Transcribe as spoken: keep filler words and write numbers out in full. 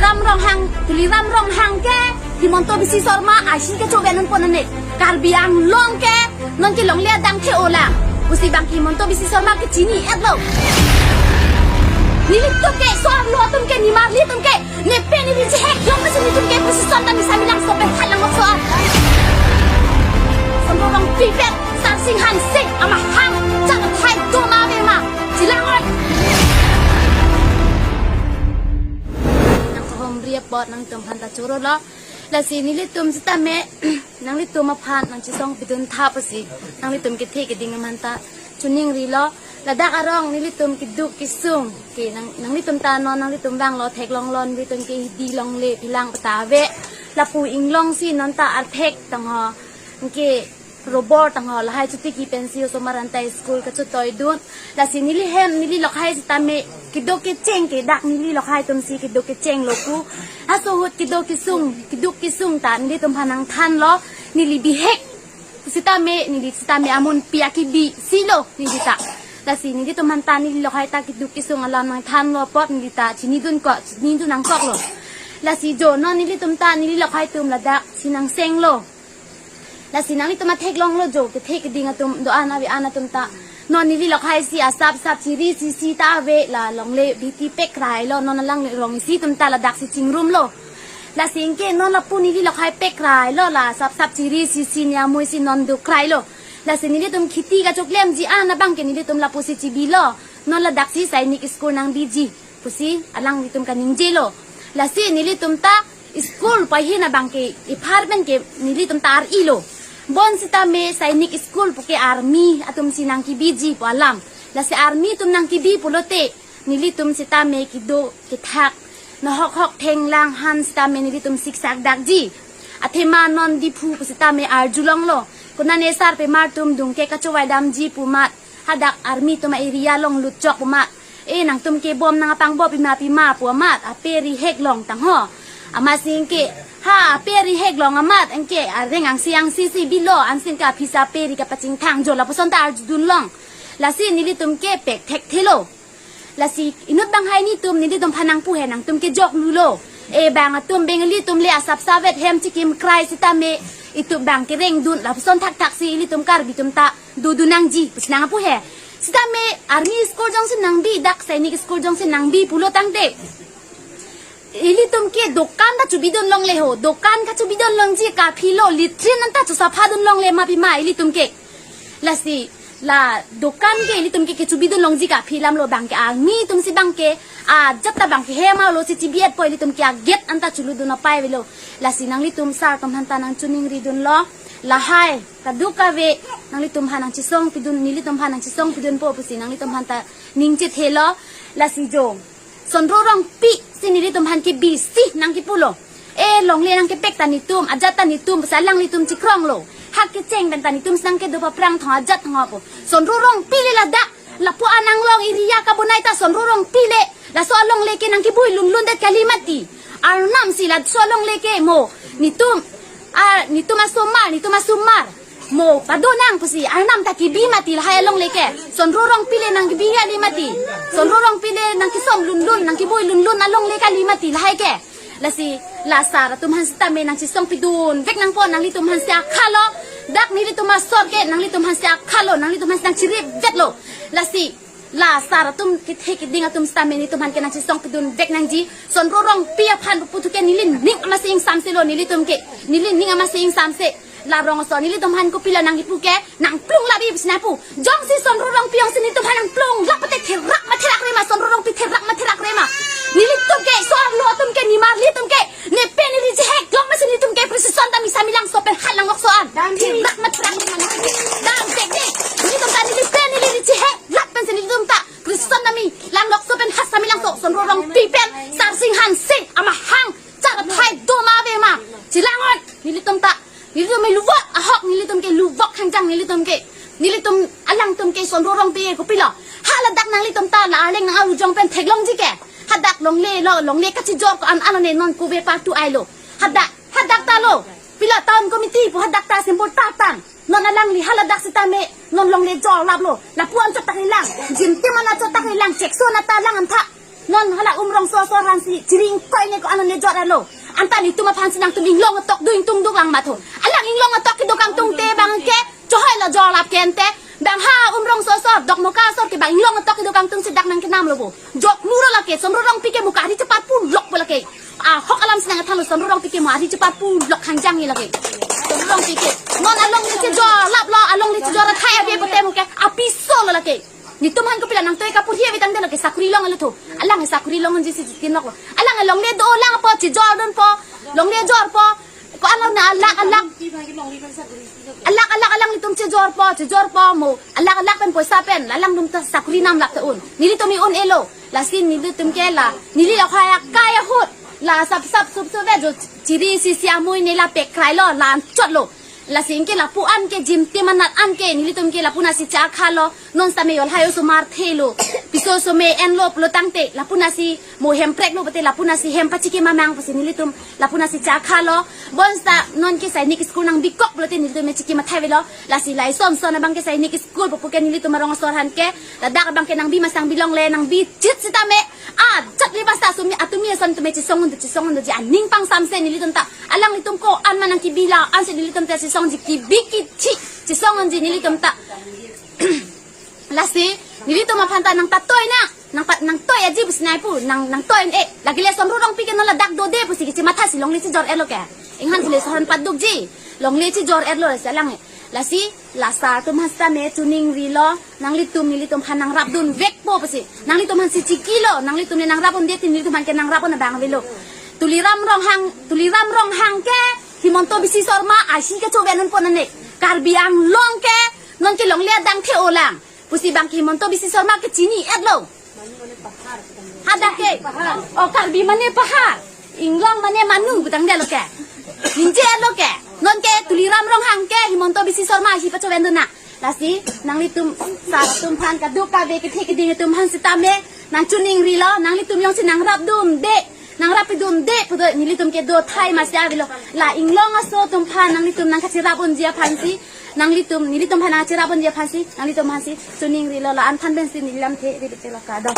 Ram Ronghang, Tuliram Ronghang ke Himanta Biswa Sarma ahin kechobe non pon ane. Karbi Anglong ke non ke longle adang the olang. Pusi bang Himanta Biswa Sarma ke chini-etlo. Nelitum ke so-arlo atum ke, nimarli atum ke, ne pen neli chehek jong masi nelitum ke precision ta misa milang sope halang sok so-ar. Sonro Rongpi pen Sarsing Hanse amahang chak thai do ma ave ma. Chilang oi. Nang hom ri apot nangtum aphan ta choro lo. Lasi nelitum sitame nanglitum aphan nangchesong pidun tha pusi nanglitum kethe keding aphan ta choningrilo. Ladak arong nelitum keduk kesung ke nang, nanglitum ta non nanglitum vanglo theklonglo, nelitum ke hidi longle pilang pata ave. Lapu inglong si non ta arthek tangho. Anke robor tangho lahai chotiki pensi osomar anta school kachotoi dun. Lasi neli hem neli lokhai sitame keduk kecheng ke dak neli lokhai atum si keduk kecheng lo pu. Aso ahut keduk kesung, keduk kesung ta nelitum aphan nangthanlo, neli bihek sitame, neli sitame amun pi akibi si lo neli ta. Lasi nelitum aphan ta neli lokhai ta keduk kesung alam nangthanlo apot neli ta chinidun ko, chinidun nangkoklo. Lasi jo non nelitum ta neli lokhai atum ladak si nangsenglo. Lasi nanglitum ta theklonglo jo, kethe keding atum do-an ave-an atum ta. Non neli lokhai si asap sap chiri sisi ta ave, la longle bhiti pekrai lo, non alang rong isi atum ta ladak si chingrumlo. Lasi anke non lapu neli lokhai pekrai lo, la asap sap chiri sisi niamui si non dukrai lo. Lasi nelitum kheti kachoklemji an abang ke nelitum lapu si chibilo. Non ladak si Sainik School nangbiji pusi alanglitum kaningjelo. Lasi nelitum ta school pahin abang ke department ke nelitum ta ar-ilo. Bon sitame Sainik School pu ke army atum si nangkebiji pu alam. Lasi army atum nangkebi pulote nelitum sitame kedo kethak nahok hok thenglang han sitame nelitum siksak dakji. Athema non Diphu pu sitame arjulonglo. Konane sarpimar atum dungke kachovai damji pu amat hadak army atum a-area along lutchok pu amat, e nangtum ke bom nangpangbo pima pima pu amat ape ri heklong tangho. Amat si anke ha ape ri heklong amat anke areng angsi angsi si bilo, ansi anke aphisa ape ri kapachingthang jo lapuson ta arjudunlong. Lasi nelitum ke pek thekthelo. Lasi inut banghai netum nelitum aphan nangpu he, nangtum ke jok lulo. E bang atum Bengali atum le asap savet hem chikimkrai sitame itum bang kerengdun lapuson thakthak si ilitum Karbi atum ta dodun nangji pusi nangpu he. Sitame army school jongsi nangbi, dak Sainik School jongsi nangbi pulo tangte ilitum ke dokan ta chobidunlongle ho, dokan kachobidunlongji kaphilo, latrine anta chosaphadunlongle ma pima ilitum ke. Lasi la dokan ke ilitum ke kechobidunlongji kaphi alamlo, bang ke army atum si bang ke ajat ta bang ke hem alo si chibi-etpo, ilitum ke a-gate anta cholutdun apai avelo. Lasi nanglitum sar atum aphan ta nangchoningridunlo, lahai kadokave nanglitum aphan nangchesong pidun, nelitum aphan nangchesong pidunpo pusi nanglitum aphan ta ning chethelo. Lasi jo Sonro Rongpi si nelitum aphan ke bisi nangkipulo. E longle nangkepek ta netum, ajat ta netum, pusi alanglitum chikronglo. Hak kecheng pen ta netum si nangkedo paphrang thong ajat thong apo. Sonro Rongpi le ladak, lapu anang long area kabonai ta Sonro Rongpi le. Laso alongle ke nangkebui lunlundet kali mati. Arnam si laso alongle ke mo netum, a, netum asomar, netum asomar mo padonang pusi arnam ta kebi mati lahai alongle ke. Sonro Rongpi le nangkebi kali mati. Sonro Rongpi le nangkesom lunlun, nangkebui lunlun alongle kali mati lahai ke. Lasi la sar atum aphan sitame nangchesong pidunvek nangpo, nanglitum aphan si akhalo. Dak nelitum asor ke nanglitum aphan si akhalo, nanglitum aphan si nangchiripvetlo. Lasi la sar atum kethe keding atum sitame netum aphan ke nangchesong pidunvek nangji. Sonro Rongpi aphan puthot ke neli ning amatsi ingsamselo nelitum ke. Neli ning amatsi ingsamse. La rong aso nelitum aphan kopilo nangkipu ke, nangplung labi pusi nangpu. Jongsi Sonro Rongpi jongsi netum aphan nangplung lak pate therak ma therak re ma, Sonro Rongpi therak ma therak re ma. Nelitum ke so-arlo atum ke, nimarli atum ke, ne pen neli chehek jong masi netum ke precision ta misa milang sopen halang ok so-an. Dam di. Therak ma therak re ma. Dam tek de. Netum ta neli pen neli chehek lak pensi netum ta precision ta milang ok sopen hat sa milang so, Sonro Rongpi pen Sarsing Hanse amahang chak thai do ma ave ma. Chilang oi. Nelitum ta, nelitum ke luvok ahok, nelitum ke luvok hangjang, nelitum ke, nelitum alangtum ke Sonro Rongpi ke kopilo. Haladak nanglitum ta la arleng nang-arujong pen theklongji ke. Hadak longle lo, longle kachijor ko-an alone non kove partu ailo. Hadak, hadak ta lo. Pilo town committee pu hadak ta symbol ta tang. Non alangli haladak sitame non longle jor laplo. Lapu-an chot ta kelang. Jim tim an chot ta kelang. Chekso na ta lang antha. Non hala Umrongso asor aphansi chiring koi ne ko-an ne jor alo. Anta netum aphansi nangtum inglong atok do ingtung duk lang matho. Alang inglong atok kedo kangtung te bang ke chohoi lo jor lap kente. Bang ha Umrongso asor, Dokmoka asor ke bang inglong atok kedo kangtungsi dak nangkenam lo bo. Jok muro lake, Somru Rongpi ke mo ke ari chepat pu lok bo lake. Ahok alamsi nangkethan lo, Somru Rongpi ke mo ari chepat pu lok hangjang ni lake. Somru Rongpi ke. Non alongle chejor lap lo, alongle chejor athai ave pote mo ke apiso lo lake. Netum aphan kopilo nangtoi kapurhi ave tangte lake sakuri long alo tho. Alang sakuri longjisi chitin lok lo. Alang alongle do lang po, chejor dun po. Longle jor po. Ko-an lo na alak alak. Alak alak alanglitum chejor po, chejor po mo. Alak alak pen poisa pen. Alangtum ta sakuri nam lak ta un. Nelitum i un-elo. Lasi nelitum ke la. Neli la khaya kaya hut. La sap sap sup sup ve jo chiri si si amui ne la pekrai lo, la anchot lo. Lasi anke lapu an ke jim tim anat an ke nelitum ke lapu nasi chakha lo. Non sitame yol hayo osomar thelo. Piso osomar enlo pulo tangte. Lapu nasi mo hemprek lo pute lapu nasi hem pachiki mamang pusi nelitum lapu nasi chakha lo. Bonta non ke Sainik School nangbikok pulote nelitum chiki mathai avelo. Lasi lason son abang ke Sainik School pupu ke nelitum arong asor aphan ke. Ladak abang ke nangbi masang bilongle nangbi chit sitame. Ah, chak li basta sumi atumi ason tumi chisong undu chisong undu ji aning pangsamse nelitum ta. Alanglitum ko-an ma nangkibi la ansi nelitum ta chisong ji kibi kichi chisong unji nelitum ta. Lasi nelitum aphan ta nangtatoi na. Nang pat nangtoi aji pusi nai pu, nang nangtoi eh. Lake le Somru Rongpi ke non ladak dode pusi kichi mathasi longle chejor elo ke. Inghan pule sohan paduk ji. Longle chejor elo lasi alang eh. Lasi la sar atum aphan sitame chiningrilo, nanglitum nelitum aphan nangrap dunvek po pusi. Nanglitum aphansi chikilo, nanglitum ne nangrap unde tin nelitum aphan ke nangrap un abang avelo. Tuliram Ronghang, Tuliram Ronghang ke Himanta Biswa Sarma ahi kechoven un po nane. Karbi Anglong ke non ke longle adang the-o lang. Pusi bang ke Himanta Biswa Sarma ke chini etlo. Hadak ke. O Karbi mane pahar. Inglong mane manu pu tangte lo ke. Ninje lo ke. Non ke Tuliram Ronghang ke Himanta Biswa Sarma ahi pachoven dun na. Lasi nanglitum sar atum aphan kaduk kave kethe keding atum aphan sitame nangchiningrilo, nanglitum jongsi nangrap dunde. Nangrap pidunde pudo nelitum ke do thai masi avelo. La inglong aso atum aphan nanglitum nangkachirap unji aphansi. Nanglitum, nelitum aphan nangchirap unji aphansi. Nanglitum aphansi chiningrilo la-an than pensi neli lamthe ri bete lo kado.